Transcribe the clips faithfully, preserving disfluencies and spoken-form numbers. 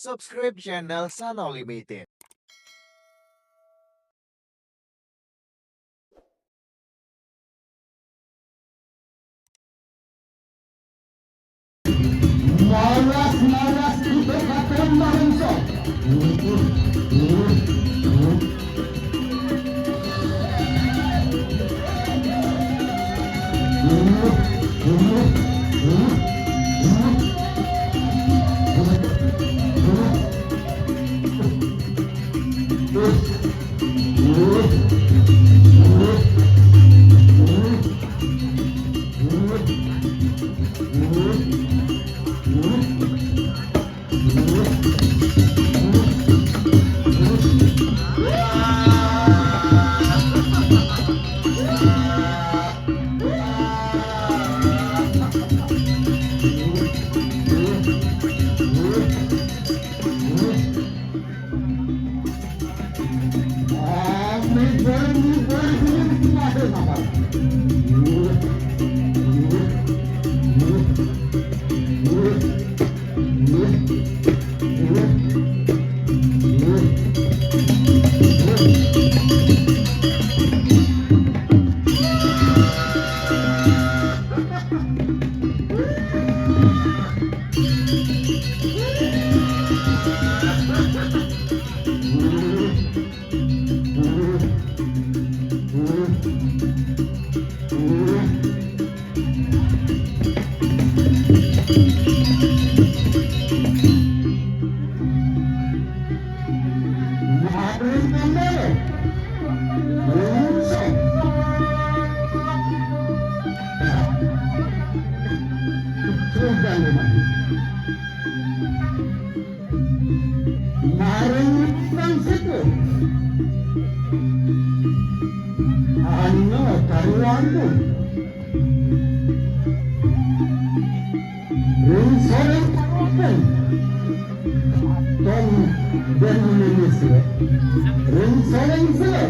Subscribe channel Sano Limited. Malas, malas, kita katakan malas. Maring nang situ. Ano karuanmu? Ring soreng karuanmu. Tong dan Indonesia. Ring soreng sila.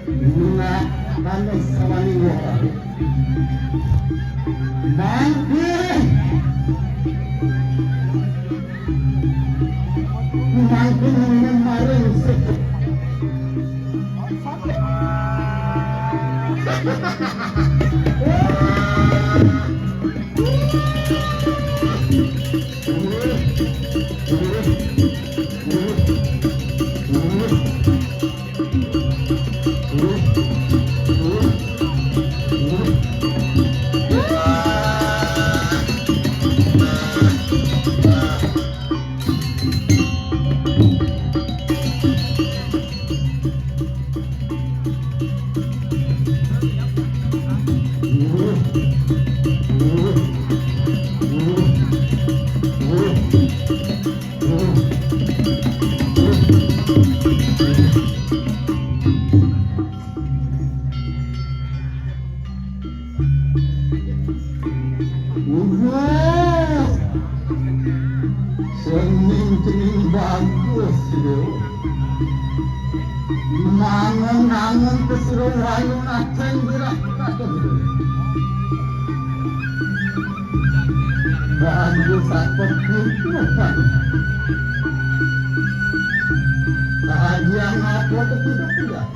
Nuna kami sawani wora. Mangkin. Mangkin nuna maring sik. Wah, cening-cening bagus, Bro. Nangen-nangen kesuruhan lu naceng gerak. Bagus apa itu, Pak? Bahagia apa itu tidak?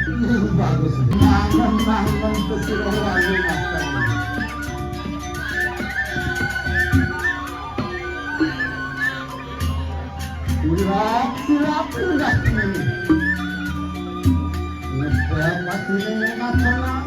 Ini bagus. Nangen-nangen kesuruhan lu naceng. Silap, silap, udah ini. Udah pasti ini masalah.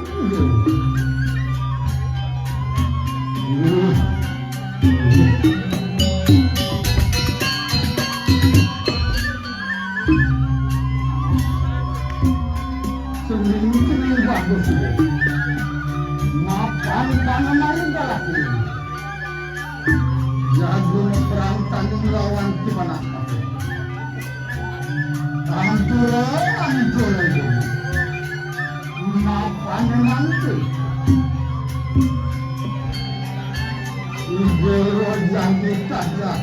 Sendiri ini bagus ini. Makan tangan aja galak ini. Jago perang tanding lawan gimana? Ampura, ampura. Mapan menantu. Igoro jago tajak.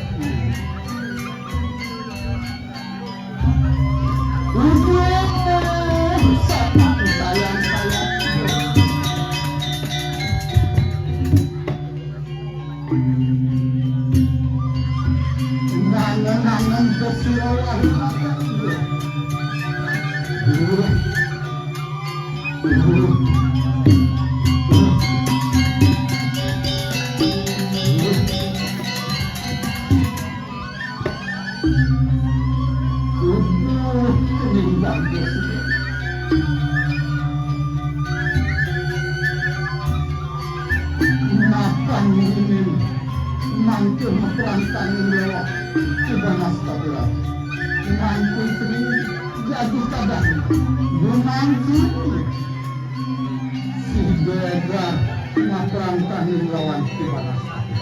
Udah, sayang, sayang. Mapan ini mangke maperantangin lewat Kibanas Tapira. Mangke sering jadi kadang menanti si Bega maperantangin lawan Kibanas Tapira.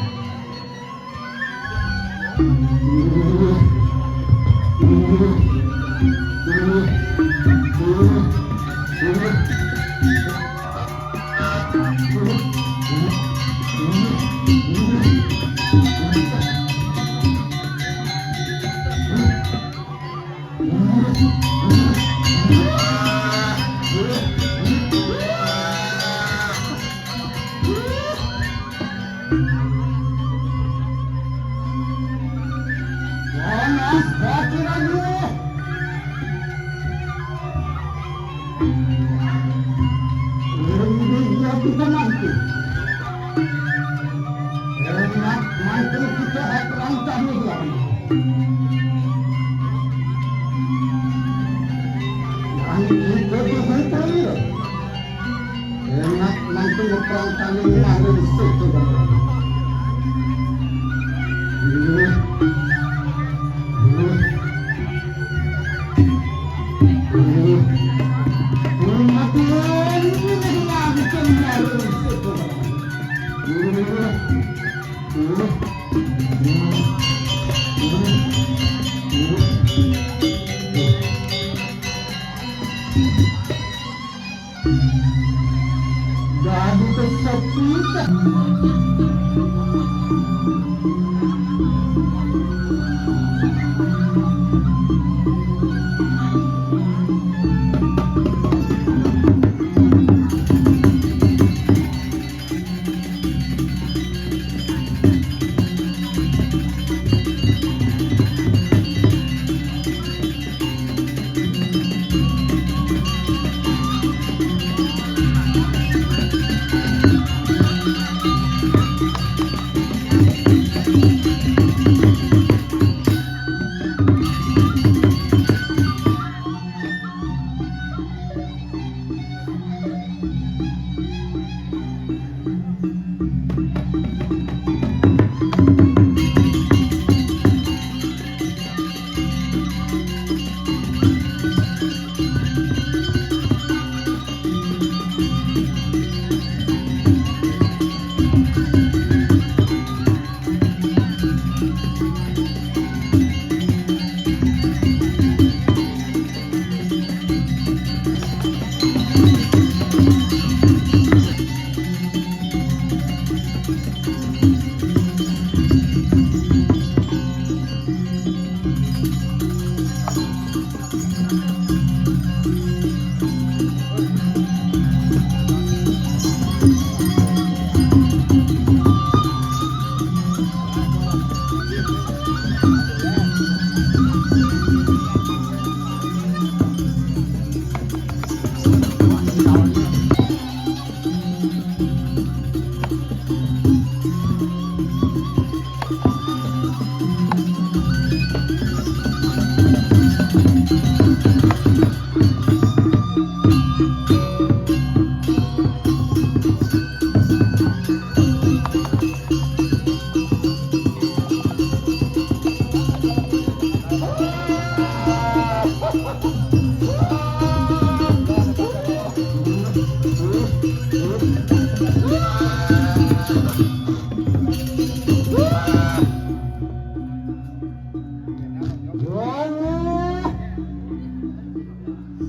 Panas hati raja. Ini dia kita nanti. Enak nanti kita akan kami bilang. Yang itu tuh saya. Enak nanti ngeprang kali nyaring situ. Iya. Iya. Iya. Iya, mati. Ini langsung nyaring situ. Iya. Iya. Iya. Iya. Jadi kesepitan.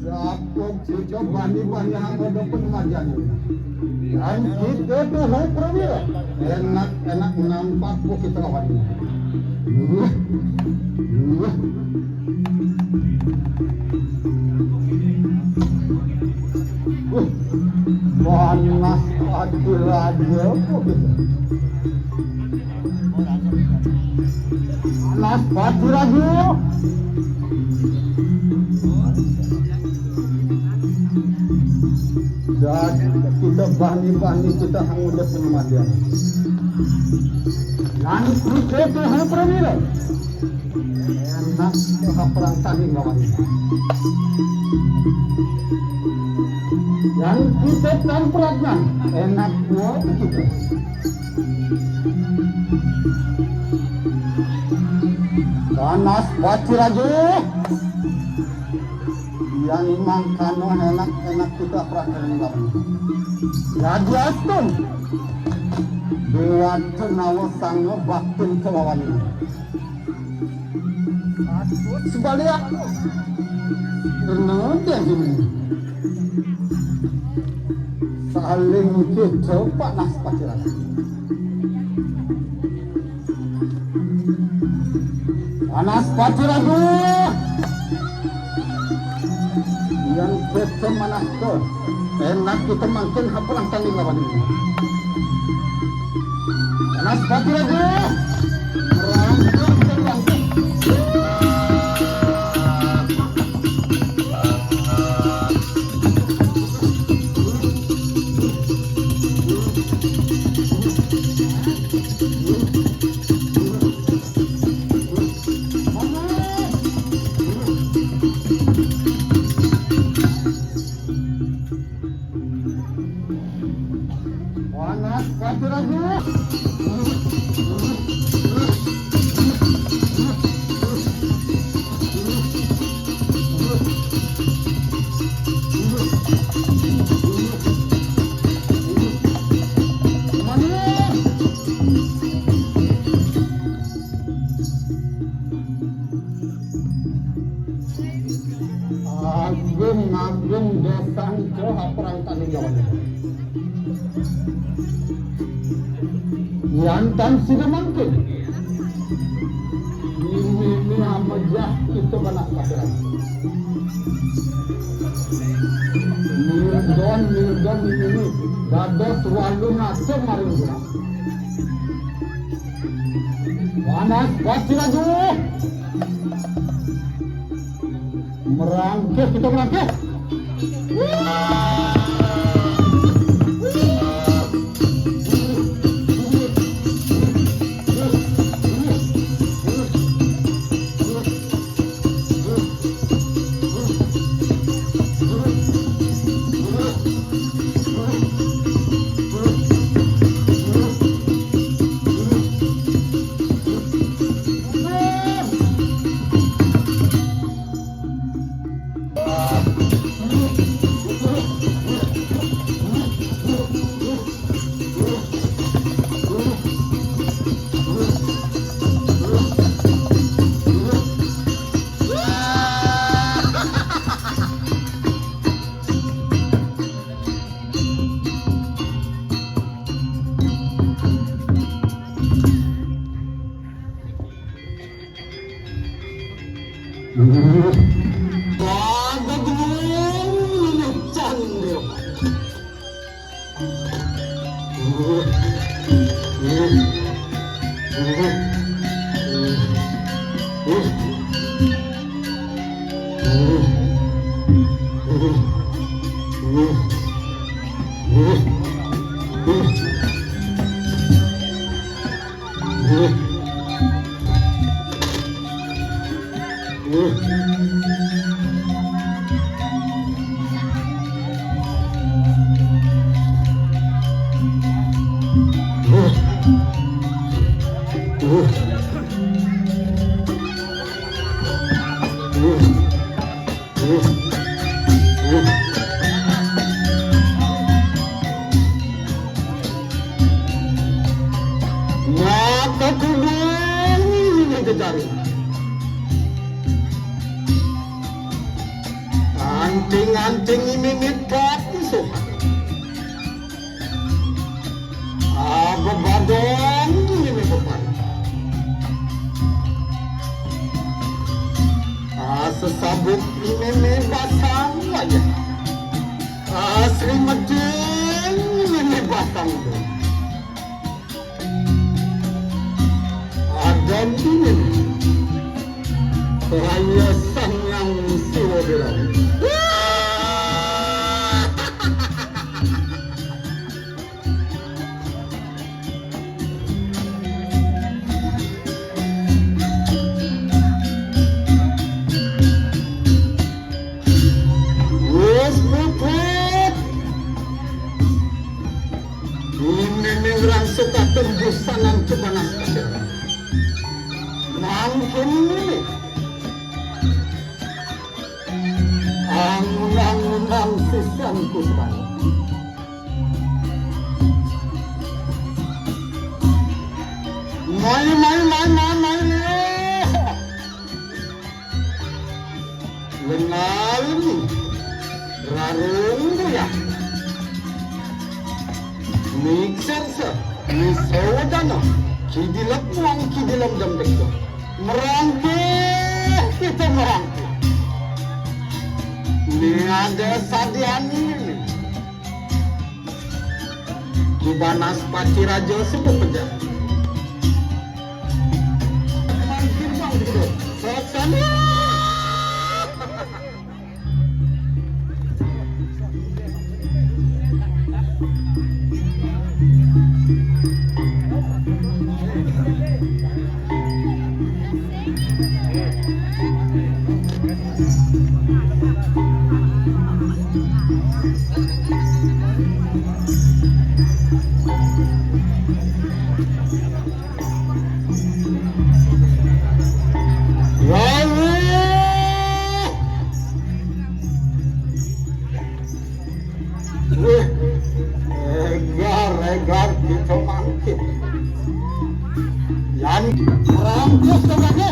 Sapok cucok bani-bani anggodo pun majani. Dan kita tuh perwira. Enak-enak nampak kok kita lawan. Uh, uh. Uh, panas hati raja kok kita. Naspati Raju. Dan kita bani-bani kita hang udah pengamatian. Nang kita tu hang perwira. Enak tu hang perang tanding lawan. Dan kita tan perang, enak dua kita. Naspati Raju. Yan mangkana enak-enak kita prakaryan lawan. Raja Astun. Dewa Tenawa Sanga baktin kelawan ini. Patut sebalik aku. Karena dia ini. Saling kita panas pacaran. Panas pacaran tu. Yang kita manas tu. Enak kita makin hapulang tanding lawan ini. Panas pacaran tu. Merangkak terbangkit. Panas, panas, panas. Agung-agung dosa engkau, ha perang tanding lawan. Yantan sida mangkin. Ini, ini amejah kita banak pacaran. Mirdon, mirdon ini dados walu nasib maring guna. Panas pati laju. Merangkih kita merangkih. Maka kudung ini jejari. Anting-anting ini mikat isuh. Ah, bebadong ini beban. Ah, sesabut ini basang wajah. Ah, selimeting ini basang tu. Adam ini. Urang suka tembusan nang Kibanas Patiraja. Mangkin ini. Angun-angunan sisianku sebanyak. Mai, mai, mai, mai, mai, leh. Lengal ni. Rarung ya. Mikser se. Misodana. Kidilep muang kidilem dem dek. Merangkeh kita merangkeh. Ni ada sadian ini. Kibanas Patiraja sebut peja. Mangkin bang gitu. Sopan. Wih, egar, egar kita mangkin. Yan, rampus tu kaki.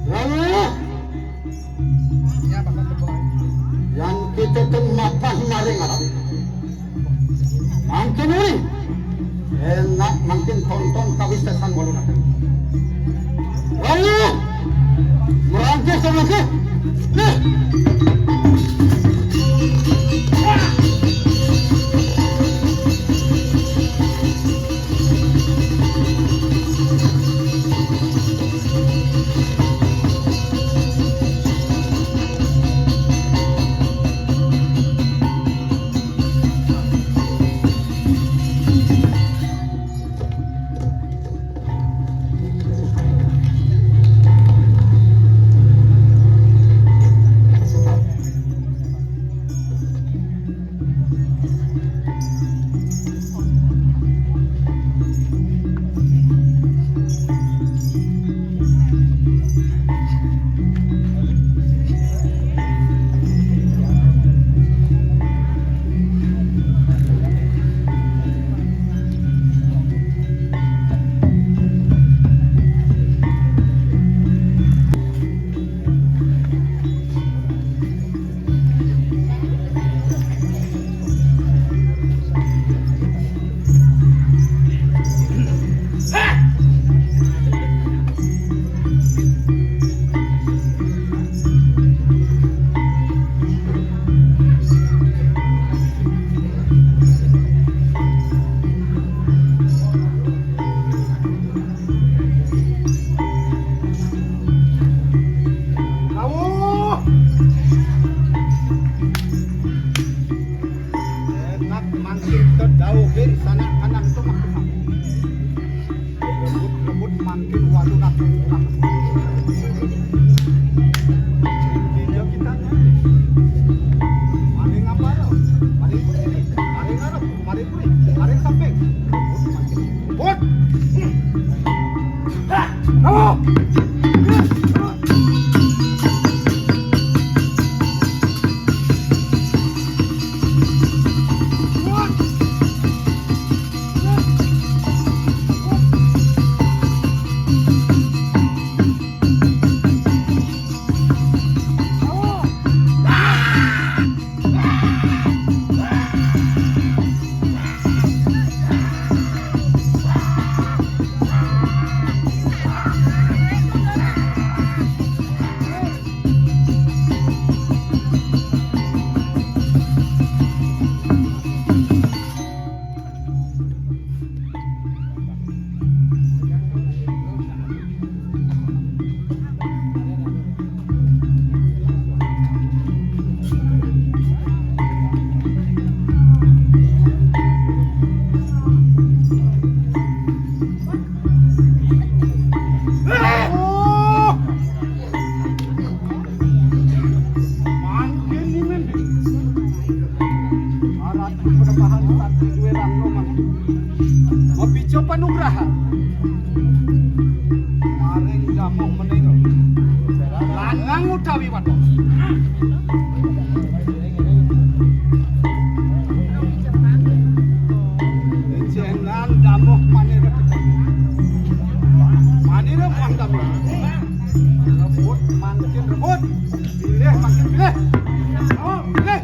Lalu, yang kita tu mapan maring arap. Mangkin uri. Enak mangkin tonton kawisésan walunaken. Ayo, merangkis sama ke. Nih. Aduh. Enak mangkin kedauhin sanak anak itu mah. Rebut-rebut mangkin waduh nak. Dia kita. Paling apa lo? Paling begini, paling ngarep. Mari puri, mari samping. Bot. Hah! Kamu. Jenengan damuh mani rebut. Mani rebut damuh. Rebut mangkin rebut. Pilih mangkin pilih. Oh, pilih.